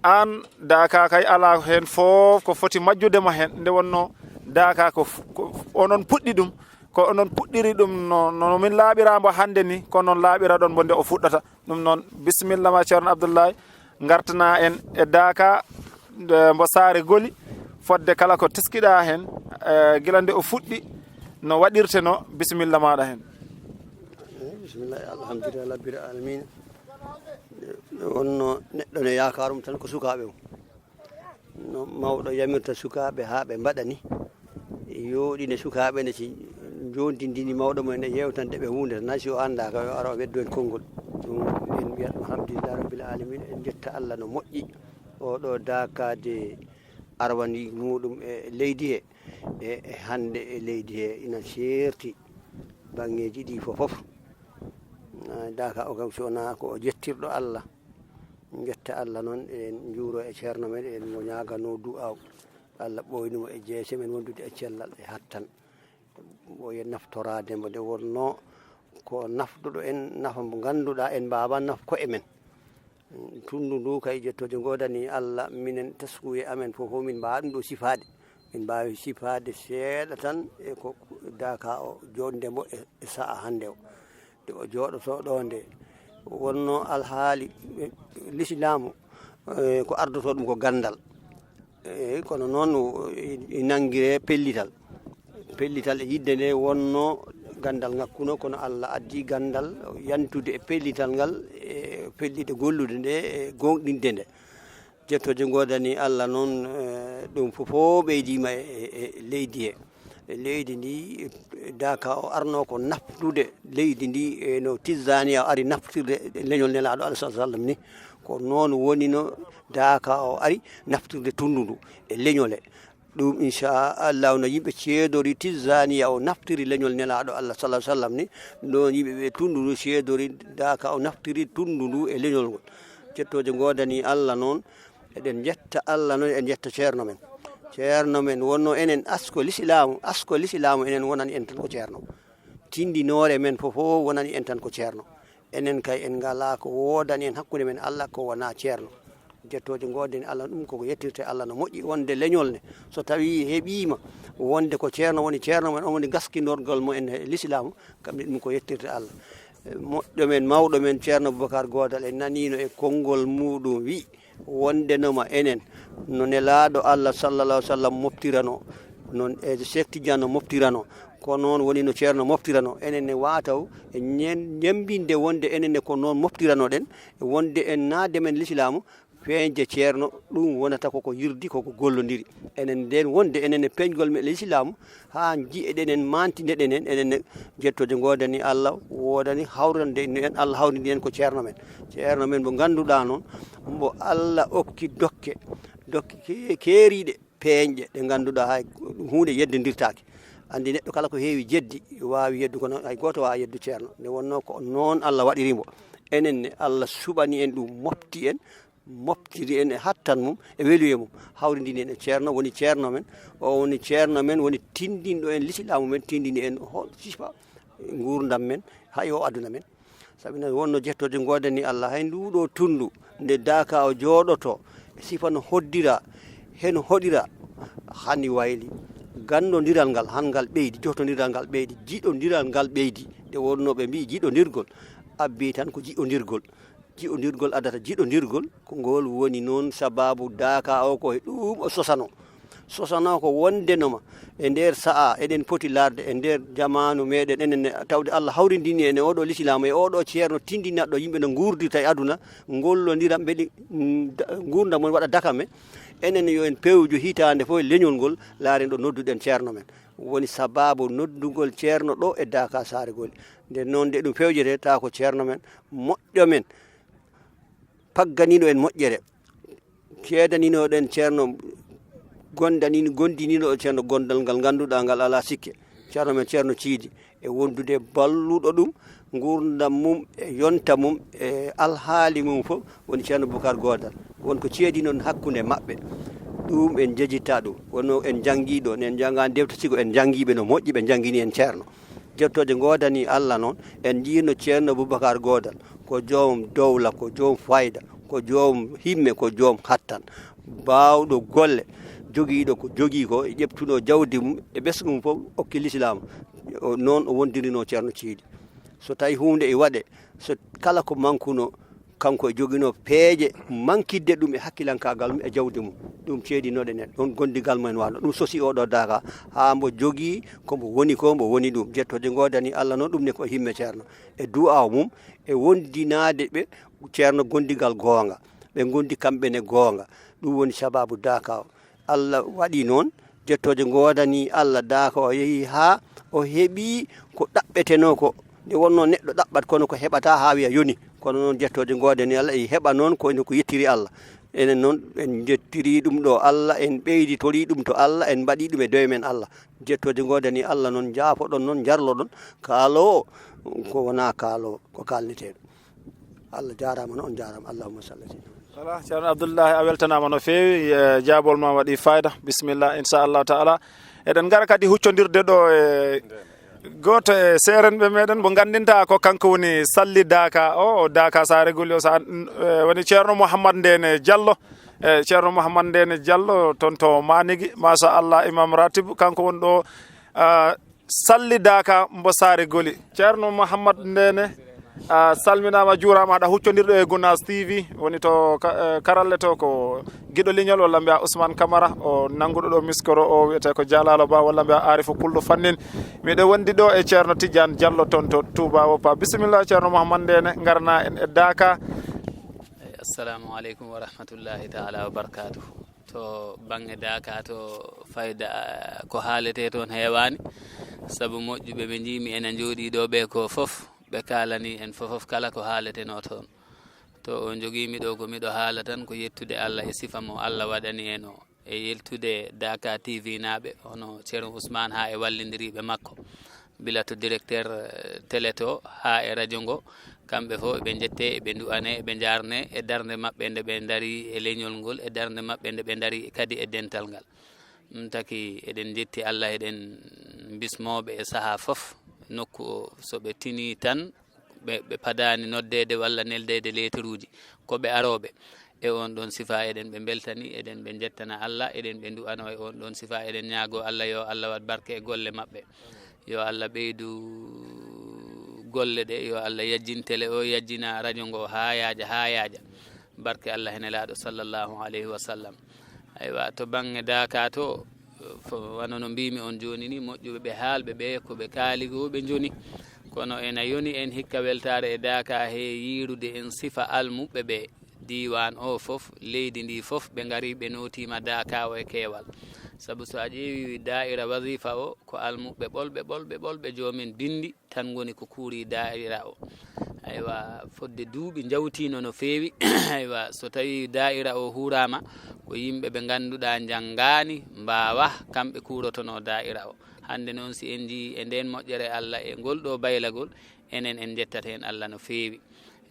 Aan, Daaka kay, alaa heen fof ko foti majjude ma heen. Nde wonnoo Daaka ko f-, ko onon puɗɗi ɗum, ko onon puɗɗiri ɗum, no, no min laaɓiraa mbo hannde ni, ko noon laaɓiraɗon mbo nde o fuɗɗata. Ɗum noon, bisimilla ma, Ceerno Abdullahi, ngartanaa en e Daaka, eh, mbo saare Goli, fodde kala ko teskiɗaa heen, eh, gila nde o fuɗɗi, no waɗirtenoo, bisimilla maaɗa heen. Eeyi, bisimilla, alhamdulillahi rabbil alamina. Nde wonnoo neɗɗo ne yaakaarum tan ko sukaaɓe mum. No mawɗo yamirta sukaaɓe haa ɓe mbaɗa ni, yooɗi nde sukaaɓe ne si njontindini mawɗo mumen e yeewtande ɓe huunde tan, hay si o anndaaka, yo ar o weddo en konngol. Ɗum en mbiyat alhamdulillahi rabbil alamina, en njetta Allah no moƴƴi. Oɗo daakaade arwandi muɗum e leydi he, e, e hannde e leydi he ina seerti baŋŋeeji ɗi fof fof. Ah, daaka o kam so wonaa ko o jettirɗo Allah. Njetta Allah noon, eɗen njuuro e ceerno men, eɗen mo ñaaganoo du'aaw. Allah ɓooynu mo e jeese men wondude e cellal e hattan. O ye naftoraade mbo nde wonnoo ko nafduɗo en, nafa mbo ngannduɗaa en mbaawaa naf koye men. Tunndu ndu kay, jettooje ngoodani Allah, minen teskuye amen fof, fof min mbaawaa ɗum ɗo sifaade. Min mbaawi sifaade seeɗa tan e ko Daaka o joɗnde mo e e sa'a hannde o. Nde o jooɗotoo ɗo nde, wonnoo alhaali, eh, lislaamu, eh, ko ardotoo ɗum ko ganndal. Eh, kono noon o, e, e nanngiree pellital. Pellital e yiɗde nde wonnoo ganndal ŋakkuno, kono Allah addi ganndal yantude e pellital ngal, e pelliɗe gollude nde, e gooŋɗinde nde. Jettooje ngoodani Allah noon, eh, ɗum fof o ɓeydiima e, e, e leydi he. E leydi ndi, Daaka o arno ko naftude leydi ndi, e no Tijjaaniya o ari naftirde leñol Nelaaɗo Allah sallallahu alaihi wasallam ni. Ko noon woni no Daaka o ari naftirde tunndu ndu e leñole. Ɗum, inchallahu, no yimɓe ceedori Tijjaaniya o naftiri leñol Nelaaɗo Allah sallallahu alaihi wasallam ni, noon yimɓe ɓe tunndu ndu ceedori Daaka o naftiri tunndu ndu e leñol ngol. Jettooje ngoodani Allah noon, eɗen njetta Allah noon, eɗen njetta ceerno men. Ceerno men wonno enen asko lislaamu, asko lislaamu enen wonani en tan ko ceerno. Tindinoore men fof o wonani en tan ko ceerno. Enen kay en ngalaa ko woodani en hakkunde men Allah ko wonaa ceerno. Jettooje ngoodani Allah, ɗum koko yettirte Allah no moƴƴi wonde leñol ne. So tawi heɓiima wonde ko ceerno woni ceerno men, on woni gaskinorgol mo en e lislaamu, kam ɗum ko yettirte Allah. E moƴƴo men, mawɗo men Ceerno Boubacar Goodal en naniino e konngol muɗum wi, wondenoma enen no Nelaaɗo Allah sallallahu alaihi wasallam moftirano, noon e Cheikh Tidiane no moftirano, ko noon woni no ceerno moftirano. Enen ne waataw e ñen-, ñembinde wonde enen ne ko noon moftiranoɗen, e wonde en naade men lislaamu, feeñde ceerno, ɗum wonata koko yirdi, koko gollondiri. Enen nden wonde enen e peeñgol men lislaamu, haa nji'eɗen en, maantineɗen en, enen ne jettooje ngoodani Allah, woodani hawrande en, Allah hawrindi en ko ceerno men. Ceerno men mo ngannduɗaa noon, mbo Allah okki dokke, dokke ke-, keeriiɗe, peeñɗe, ɗe ngannduɗaa hay huunde yeddondirtaake. Anndi neɗɗo kala ko heewi jeddi, waawi yeddu, kono hay gooto waawaa yeddu ceerno. Nde wonnoo ko noon Allah waɗiri mbo. Enen ne Allah suɓani en ɗum, mofti en, moftiri en e hattan mum, e weluye mum, hawrindini en e ceerno, woni ceerno men, o woni ceerno men, woni tindinɗo en lislaamu men, tindini en hol sifa nguurndam men, hay o aduna men. Sabi no wonno jettooje ngoodani Allah, hay nduɗo tunndu, nde Daaka o jooɗoto, sifa no hoddira, heno hoɗira, hani wayli. Ganndondiral ngal, han ngal ɓeydi, jottondiral ngal ɓeydi, jiɗondiral ngal ɓeydi. Nde wonno ɓe mbi'i jiɗondirgol, abbi tan ko jiɗondirgol. Jiɗondirgol addata jiɗondirgol, ko ngol woni noon sababu Daaka o, ko e ɗum o sosano. Sosano ko wondenoma e nder sa'a, eɗen poti larde e nder jamaanu meɗen, enen ne, tawde Allah hawrindini en e oɗo lislaamu, e oɗo ceerno tindinaɗo yimɓe no nguurdirta e aduna, ngollondira, mbeɗe, mm, da-, nguurndam mon waɗa dakame. Enen yo en pewju hitaande fof e leñol ngol, laaren ɗo nodduɗen ceerno men. Woni sababu noddugol ceerno ɗo e Daaka Saare Goli. Nden noon nde ɗum fewjete, tawa ko ceerno men, moƴƴo men, pagganiiɗo en moƴƴere, ceedaninoɗen ceerno, gondani-, gondiniɗo ceerno gondal ngal ngannduɗaa ngal alaa sikke, ceerno men Ceerno Ciidi, e wondude balluɗo ɗum, nguurndam mum, e yonta mum, e alhaali mum fof, woni Ceerno Bukar Goodal. Won ko ceedinon hakkunde maɓɓe. Ɗum en njejitta ɗum. Wonno en njanngi ɗo, en njanngaani dewte sigo en njanngi ɓe no moƴƴi, ɓe njanngini en ceerno. Jettooje ngoodani Allah noon, en njiino Ceerno Bubakar Goodal, ko joom dowla, ko joom fayda, ko joom himme, ko joom hattan. Baawɗo golle, jogiiɗo ko jogii ko, e ƴeftuno jawdi mum, e ɓesngu mum fof, okki lislaam. O, noon o wondirino Ceerno Ciidi. So tawi huunde e waɗe, so kala ko mankuno, kanko e joginoo peeje mankidde ɗum e hakkilankaagal mum e jawdi mum. Ɗum ceedinoɗen en. Ɗum gondigal mum en wano. Ɗum sosi oɗo Daaka haa mbo jogii ko mbo woni ko, mbo woni ɗum. Jettooje ngoodani Allah noon, ɗum ne ko himme ceerno. E du'aaw mum, e wondinaade ɓe ceerno gondigal goonga. Ɓe ngondi kamɓe ne goonga. Ɗum woni sababu Daaka o. Allah waɗi noon, jettooje ngoodani Allah, Daaka o yehi haa o heɓi ko ɗaɓɓetenoo ko. Nde wonnoo neɗɗo ɗaɓɓat, kono ko heɓata haa wiya yoni. Kono noon, jettooje ngoodani Allah, e heɓa noon ko ene ko yettiri Allah. Enen noon, en njettiri ɗum ɗo Allah, en ɓeyditorii ɗum to Allah, en mbaɗi ɗum e doye men Allah. Jettooje ngoodani Allah noon, njaafoɗon noon, njarloɗon kaaloowo ko wonaa kaaloowo, ko kaalneteeɗo. Allah jaaraama noon, on jaaraama. Allahumma salli ala sayyidina. Voilà, Ceerno Abdullahi, a weltanaama no feewi, eh, jaabol ma waɗi fayda. Bisimilla, inchallahu taala. Eɗen ngara kadi huccondirde ɗo e gooto e seerenɓe meɗen mo nganndinta ko kanko woni Salli Daaka o, o Daaka Saare Goli o, sa, eh, woni Ceerno Mouhammad Ndene Diallo. Eh, Ceerno Mouhammad Ndene Diallo, toon to Manigi, machallah, Imam Ratib, kanko woni ɗo, ah, Salli Daaka mbo Saare Goli. Ceerno Mouhammad Ndeene, a salminaama, juuraama, aɗa huccondirɗo e Gunaas T V, woni to ka-, eh, karalle to ko giɗo leñol, walla mbiya Ousmane Camara, o nannguɗo ɗo miskoro, o wiyetee ko Jalaalo Ba, walla mbiya Aarifu Kullu Fannin. Miɗo wondi ɗo e Ceerno Tidiane Diallo toon to Touba Woppa. Bisimilla, Ceerno Mouhammad Ndeene, ngarana en e Daaka. Assalamu aleykum wa rahmatullahi taala wa barakatuh. To baŋŋe Daaka to, fayda, ah, ko haaletee toon heewaani, sabu moƴƴuɓe ɓe njiimi ena njooɗii ɗo ɓe ko fof, ɓe kaalani en fofof kala ko haaletenoo toon. To o njogiimi ɗo ko miɗo haala tan ko yettude Allah e sifa mo Allah waɗani en o, e yeltude Daaka T V naaɓe, hono Ceerno Ousmane haa e wallindiriiɓe makko. Bila to directeur, eh, télé to haa e radio ngo, kamɓe fof eɓe njette, eɓe ndu'ane, eɓe njaarne e darnde maɓɓe nde ɓe ndari e leñol ngol, e darnde maɓɓe nde ɓe ndari kadi e dental ngal. Ɗum taki eɗen njetti Allah, eɗen bismooɓe e sahaa fof, nokku o, so ɓe tinii tan, ɓe, ɓe padaani noddeede walla neldeede leeteruuji, ko ɓe arooɓe. E on ɗon sifa eɗen ɓe mbeltani, eɗen ɓe njettana Allah, eɗen ɓe ndu'ano e on ɗon sifa, eɗen ñaago Allah yo Allah waɗ barke e golle maɓɓe. Yo Allah ɓeydu golle ɗe, yo Allah yajjin tele o, yajjina radio ngo haa yaaja, haa yaaja. Barke Allah he Nelaaɗo sallallahu alayhi wa sallam. Aywa, to baŋŋe Daaka to, fo-, wano no mbiimi on jooni ni, moƴƴuɓe ɓe, haalɓe ɓe, ko ɓe kaali ko ɓe njoni. Kono ena yoni en hikka weltaare e Daaka he yiirude en sifa almuɓɓe ɓe. Diiwaan o fof, leydi ndi fof, ɓe ngari, ɓe nootiima Daaka o e keewal. Sabu so a ƴeewi daa'ira wazifa o, ko almuɓɓe ɓolɓe, ɓolɓe, ɓolɓe, joomen binndi tan ngoni ko kuuri daa'ira o. Aywa, fodde duuɓi njawtiino no feewi. Aywa, so tawi daa'ira o huuraama, ko yimɓe ɓe ngannduɗaa njanngaani, mbaawa, kamɓe kuurotonoo daa'ira o. Hannde noon, si en njii e ndeen moƴƴere Allah e ngol ɗo baylagol, enen en njettat heen Allah no feewi.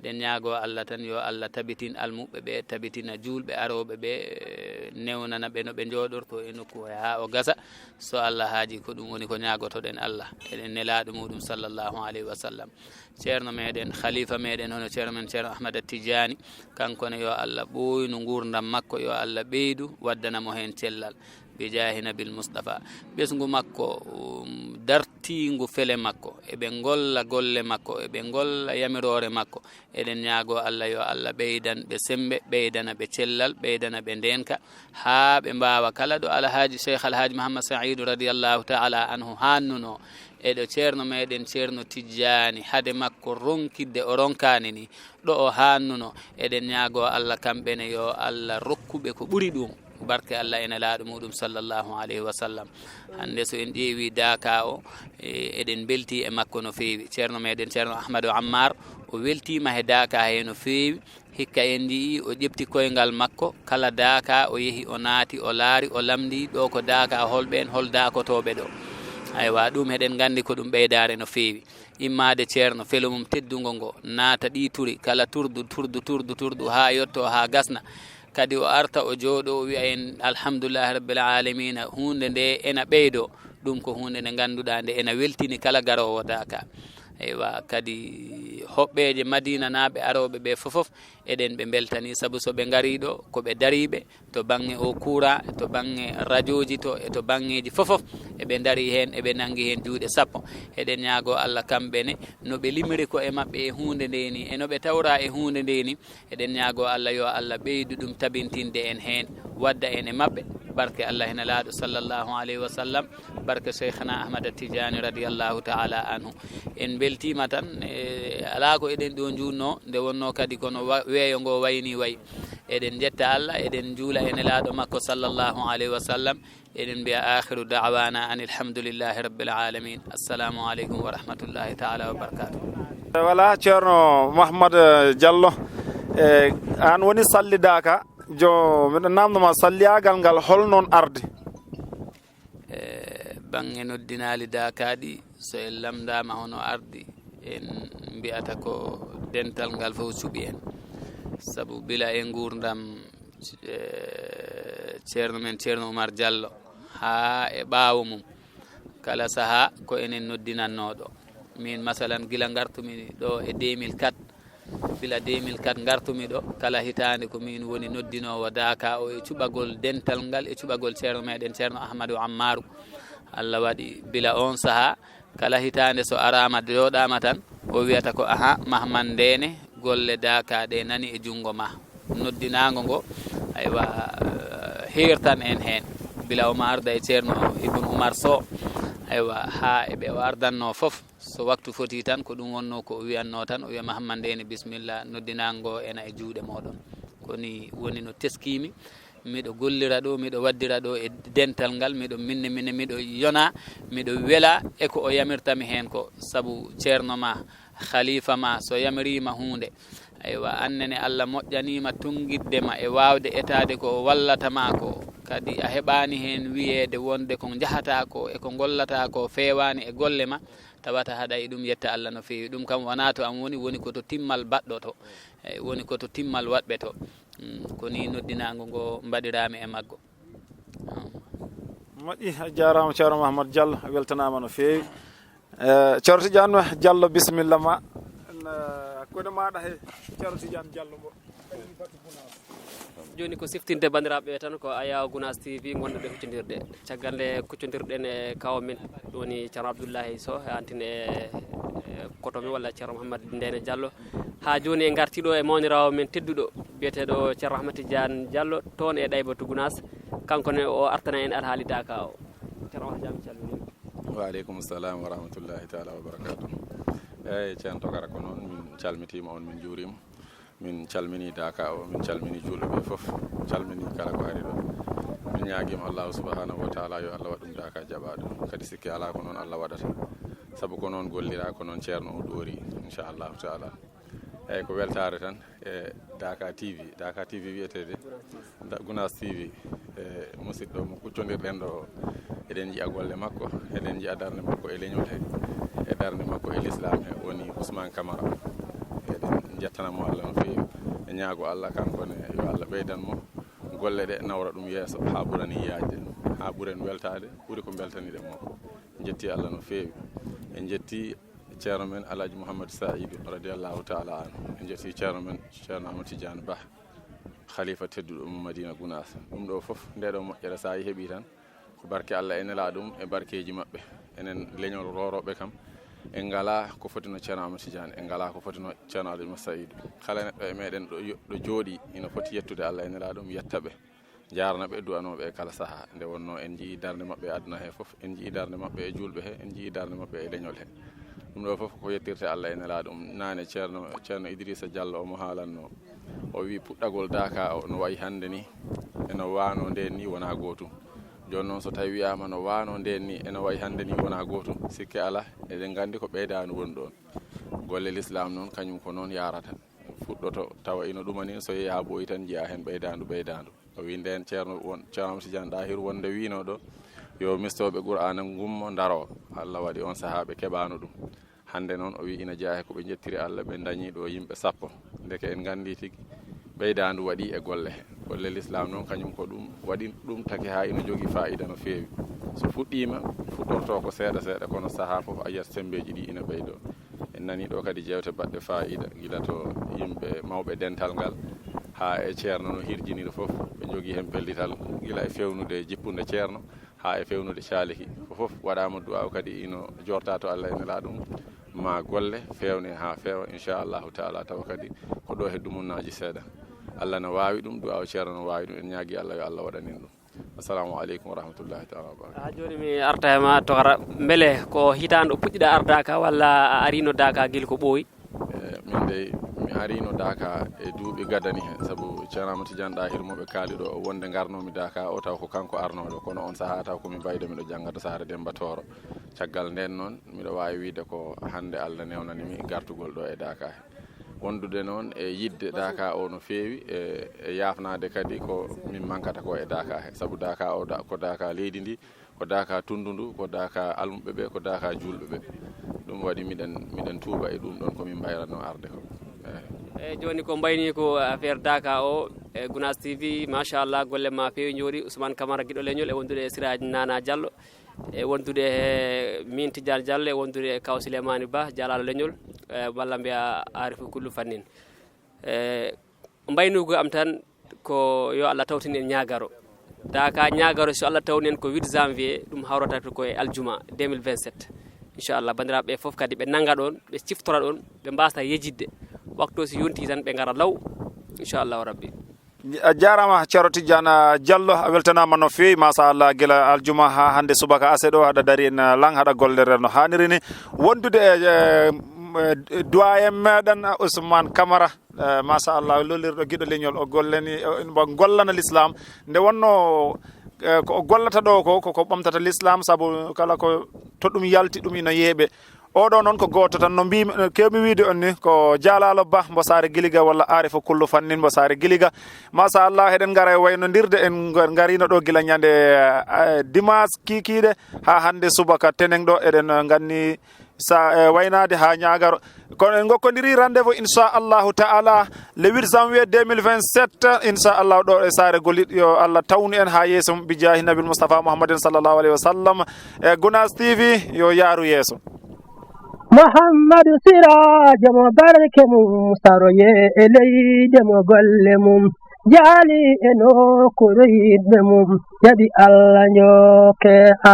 Eɗen ñaago Allah tan, yo Allah tabitin almuɓɓe ɓe, tabitina juulɓe arooɓe ɓe, eh, newnana ɓe no ɓe njooɗorto e nokku he haa o gasa. So Allah haaji, ko ɗum woni ko ñaagotoɗen Allah. Eɗen nelaaɗo muɗum sallallahu alayhi wa sallam. Ceerno meɗen, khalifa meɗen, hono ceerno men Ceerno Ahmada Tijani, kanko ne, yo Allah ɓooynu nguurndam makko, yo Allah ɓeydu waddana mo heen cellal. Bi jaahi Nabil Mustafa. Ɓesngu makko, um, dartiingu fele makko, eɓe ngolla golle makko, eɓe ngolla yamiroore makko. Eɗen ñaago Allah, yo Allah ɓeydan ɓe semmbe, ɓeydana ɓe cellal, ɓeydana ɓe ndeenka, haa ɓe mbaawa kala ɗo Alhaaji Cheikh Alhaaji Mouhammad Saïdu radiyallahu taala anhu haannunoo, e ɗo ceerno meɗen Ceerno Tijjaani, hade makko ronkidde o ronkaani ni, ɗo o haannunoo. Eɗen ñaago Allah kamɓe ne, yo Allah rokku ɓe ko ɓuri ɗum. Barke Allah e nelaaɗo muɗum sallallahu alayhi wa sallam. Hannde so en ƴeewi Daaka o, e, eɗen mbelti e makko no feewi. Ceerno meɗen Ceerno Ahmadu Ammar, o weltiima he Daaka he no feewi. Hikka en njii o ƴepti koyngal makko, kala Daaka o yehi, o naati, o laari, o lamndii ɗo ko Daaka, hol ɓeen, hol daakotooɓe ɗo. Aywa, ɗum heɗen nganndi ko ɗum ɓeydaare no feewi. Immaade ceerno, felo mum teddungo ngo, naata ɗi turi, kala turdu, turdu, turdu, turdu, haa yotto, haa gasna. Kadi o arta, o jooɗo, o wiya en, "Alhamdulillahi Rabbil Aalamiina, huunde nde ena ɓeydo." Ɗum ko huunde nde ngannduɗaa nde ena weltini kala garoowo Daaka. Eywa, kadi hoɓɓeeje Madiinanaaɓe arooɓe ɓe fofof, eɗen ɓe mbeltani, sabu so ɓe ngarii ɗo, ko ɓe dariiɓe, to baŋŋe o kuuraa, to baŋŋe rajooji to, e to baŋŋeeji fofof, eɓe ndarii heen, eɓe nanngi heen juuɗe sappo. Eɗen ñaagoo Allah kamɓe ne, no ɓe limiri ko'e maɓɓe e huunde nde ni, e no ɓe tawraa e huunde nde ni, eɗen ñaagoo Allah, yo Allah ɓeydu ɗum tabintinde en heen, wadda en e maɓɓe, barke Allah e nelaaɗo sallallahu alayhi wa sallam, barke Cheikhna Ahmada Tijani radiyallahu taala anhu. En mbeltiima tan, e, alaa ko eɗen ɗo njuutnoo, nde wonnoo kadi kono wa-, weeyo ngo wayi ni wayi. Eɗen njetta Allah, eɗen njuula e nelaaɗo makko sallallahu alayhi wa sallam. Eɗen mbiya, "Akhiru da'wana anil hamdulillahi rabbil alamin. Assalamu aleykum wa rahmatullahi taala wa barakatuh." Voilà, Ceerno Mouhammad, eh, Diallo, eh, aan woni Salli Daaka. Jo, miɗo naamndo ma, salliyaagal ngal hol noon ardi? E baŋŋe noddinaali Daaka ɗi, so en lamndaama hono ardi, en mbiyata ko dental ngal fof suɓi en. Sabu bila e nguurndam, e, ceerno men Ceerno Oumar Diallo, haa e ɓaawo mum, kala sahaa ko enen noddinannoo ɗo. Miin, masalan, gila ngartumi ɗo e deux mille quatre, gila deux mille quatre ngartumi ɗo, kala hitaande ko miin woni noddinoowo Daaka o e cuɓagol dental ngal, e cuɓagol ceerno meɗen Ceerno Ahmadu Ammaru. Allah waɗi bila on sahaa, kala hitaande so araama jooɗaama tan, o wiyata ko, "Aha, Mahman Ndeene, golle Daaka ɗe nani e junngo ma." Noddinaango ngo, aywa, heertan en heen. Bila omo arda e Ceerno Ibn Umar Sow, aywa, haa e ɓe o ardannoo fof, so waktu foti tan, ko ɗum wonnoo ko o wiyannoo tan, o wiya, "Mahman Ndeene, bisimilla, noddinaango ngo ena e juuɗe mooɗon." Ko nii woni no teskiimi. Miɗo gollira ɗo, miɗo waddira ɗo e dental ngal, miɗo minne minne, miɗo yona, miɗo wela e ko o yamirta mi heen ko. Sabu ceerno ma, khalifa ma, so yamiriima huunde, aywa, annene Allah moƴƴaniima tunngidde ma e waawde etaade ko o wallata ma ko. Kadi a heɓaani heen wiyeede wonde ko njahataa ko e ko ngollataa ko feewaani e golle ma, tawata haɗa e ɗum yetta Allah no feewi. Ɗum kam wonaa to am woni, woni ko to timmal baɗɗo to, e woni ko to timmal waɗɓe to. Mm, ko nii noddinaango ngo mbaɗiraami e maggo. Moƴƴi, a jaaraama Ceerno Mahamad Diallo, a weltanaama no feewi. Eh, Ceerno Tidiane Diallo, bisimilla ma. En, eh, hakkunde maaɗa he Ceerno Tidiane Diallo mbo. Jooni ko siftinde banndiraaɓe ɓe tan ko Ayaw Gunaas T V ngonɗo ɓe huccondirde. Caggal nde kuccondirɗen e kaw men woni Ceerno Abdoullahi Sow, e antin e, e koto men walla Ceerno Mouhammad Ndene Diallo. Haa jooni en ngartii ɗo e mawniraawo men tedduɗo biyeteeɗo Ceerno Ahmad Tidiane Diallo toon e Ɗaybatu Gunaas. Kanko ne o artana en alhaali Daaka o. Ceerno Ahmad Tidiane, calminii. Wa aleykum salam wa rahmatullahi taala wa barakatuh. Eyyi, Ceerno Tokara, ko noon, min calmitiima on, min njuuriima. Min calminii Daaka o, min calminii juulɓe ɓe fof, calminii kala ko ari ɗo. Min ñaagiima Allahu subhanahu wa taala yo Allah waɗ ɗum Daaka jaɓaaɗo. Kadi sikke alaa ko noon Allah waɗata. Sabu ko noon golliraa, ko noon Ceerno o ɗoori, inchallahu taala. Eyyi, ko weltaare tan e Daaka T V. Daaka T V wiyeteede Da- Gunaas T V. E musidɗo mo kuccondirɗen ɗo, eɗen njiya golle makko, eɗen njiya darnde makko e leñol he, e darnde makko e lislaam he, woni Ousmane Camara. Eɗen njettana mo Allah no feewi, e ñaago Allah kanko ne yo Allah ɓeydan mo golle ɗe, nawra ɗum yeeso haa ɓura ni yaajde, haa ɓuren weltaade ɓuri ko mbeltaniɗen mo ko. Njetti Allah no feewi. En njetti ceerno men Alhaji Mouhammad Saïdou, radiyallahu taala anhu. En njetti ceerno men Ceerno Amadou Tidiane Bah, khalifa tedduɗo mo Madina Gunaas. Ɗum ɗo fof, nde ɗo moƴƴere, so a heɓi tan, ko barke Allah e nelaaɗo mum e barkeeji maɓɓe. Enen leñol Roorooɓe kam, en ngalaa ko foti no Ceerno Amadou Tidiane, en ngalaa ko foti no Ceerno Alhaji Mouhammad Saïdou. Kala neɗɗo e meɗen ɗo yo- ɗo jooɗi ina foti yettude Allah e nelaaɗo mum, yetta ɓe, njaarna ɓe, du'anoo ɓe e kala sahaa. Nde wonnoo en njiyii darnde maɓɓe e aduna he fof, en njiyii darnde maɓɓe e juulɓe he, en njiyii darnde maɓɓe e leñol he. Ɗum ɗo fof ko yettirte Allah e nelaaɗo mum. Naane Ceerno, Ceerno Idrissa Diallo omo haalannoo, o wii puɗɗagol Daaka o no wayi hannde ni, eno waano ndeen ni wonaa gootum. Jooni noon so tawi wiyaama no waano ndeen ni, eno wayi hannde ni wonaa gootum, sikke alaa, eɗen nganndi ko ɓeydaandu woni ɗoon. Golle lislaam noon, kañum ko noon yaarata. Fuɗɗoto tawa ino ɗuma ni, so yehi haa ɓooyi tan njiya heen ɓeydaandu, ɓeydaandu. O wii ndeen Ceerno won, Ceerno Amadou Tidiane Ɗahiru wonde wiino ɗo, yo mistooɓe Qur'aana ngummo ndaroo. Allah waɗi oon sahaa ɓe keɓaano ɗum. Hannde noon o wii ina jeyaa he ko ɓe njettiri Allah, ɓe ndañii ɗo yimɓe sappo. Ndeke en nganndii tigi ɓeydaandu waɗii e golle he. Golle lislaam noon kañum ko ɗum waɗi ɗum taki haa ina jogii faayiida no feewi. So fuɗɗiima, fuɗɗortoo ko seeɗa seeɗa, kono sahaa fof a yiyat semmbeeji ɗi ina ɓeydoo. En nanii ɗo kadi jeewte baɗɗe faayiida, gila to yimɓe mawɓe dental ngal, haa e ceerno no hirjiniri fof. Ɓe njogii heen pellital gila e feewnude jippunde ceerno, haa e feewnude caaliki. Ko fof waɗaama du'aaw kadi ino joorta to Allah e nelaaɗo mum, ma golle feewne haa feewa, inchallahu taala, tawa kadi ko ɗo he dumunnaaji seeɗa. Allah no waawi ɗum, du'aaw ceerno no waawi ɗum, en ñaagii Allah yo Allah waɗan en ɗum. Assalamu aleykum wa rahmatullahi taala wa barakatuh. Haa jooni mi arta e ma, Tokara, mbele ko hitaande o puɗɗiɗa ar Daaka walla a ariino Daaka gila ko ɓooyi? Eh, min dey, mi ariino Daaka e duuɓi gadani heen, sabu Ceerno Amadou Tidiane Ɗahiru mo ɓe kaali ɗo, wonde ngarnoomi Daaka o taw ko kanko arnooɗo, kono oon sahaa taw ko mi bayɗo, miɗo jannga to Saare Demmba Tooro. Caggal ndeen noon, miɗo waawi wiyde ko hannde Allah newnani mi gartugol ɗo e Daaka he. Wondude noon e yiɗde Daaka o no feewi, e, e yaafnaade kadi ko min mankata ko e Daaka he, sabu Daaka o da- ko Daaka leydi ndi, ko Daaka tunndu ndu, ko Daaka almuɓɓe ɓe, ko Daaka juulɓe ɓe. Ɗum waɗi miɗen, miɗen tuuba e ɗum ɗon ko min mbayratnoo arde ko. Eey. Eyi, jooni ko mbayni ko affaire Daaka o, e Gunaas T V, machallah, golle ma feewi njooɗi. Ousmane Camara, giɗo leñol, e wondude e Siraj Nana Diallo, e wondude e min Tidiane Diallo, e wondude e Kaw Souleymane Ba, jaalaalo leñol, e walla mbiya Arifou Koulou Fannin. E mbaynugu am tan ko yo Allah tawtin en ñaagaro. Daaka ñaagaro, so Allah tawni en ko huit janvier, ɗum hawrata ko e aljuma deux mille vingt-sept. Inchallah, banndiraaɓe ɓe fof kadi ɓe nannga ɗoon, ɓe ciftora ɗoon, ɓe mbaasa yejidde. Waktu si yonti tan ɓe ngara law, inchallahu rabbi. A jaaraama, Ceerno Tidiane Diallo, a weltanaama no feewi, machallah, gila aljuma haa hannde subaka ase ɗo, haɗa dari en, lan, haɗa gollere no haaniri ni. Wondude e, e, m-, e, doyen meɗen Ousmane Camara, e, machallah, lollirɗo giɗo leñol, o gollani, o, o gollana l'islam. Nde wonno, e, ko o gollata ɗo ko, ko, ko ɓamtata l'islam, sabu kala ko to ɗum yalti ɗum ina yeeɓe. Oɗo noon ko gooto tan, no mbiimi, no keewmi wiide on ni, ko Jaalaalo Ba, mbo Saare Giliga, walla Aarifa Kullu Fannin, mbo Saare Giliga. Machallah, eɗen ngara e waynondirde, en ngar-, ngariino ɗo gila ñande, eh, dimanche kiikiiɗe haa hannde subaka tenen ɗo, eɗen, eh, nganni sa, eh, waynaade haa ñaagaro. Kono en ngokkondiri rendez-vous, inchallahu taala, le huit janvier deux mille vingt-sept, inchallah, ɗo e Saare Golit, yo Allah tawnu en haa yeeso mum, bi jaahi Nabil Mustafa Muhammadin sallallahu alayhi wa sallam. E Gunaas T V, yo yaaru yeeso. Muhammadu Siraajo mo barke mum, saroye e leyde mo golle mum, jaali e nokkuure yiɗɓe mum, jaɓi Allah njooke.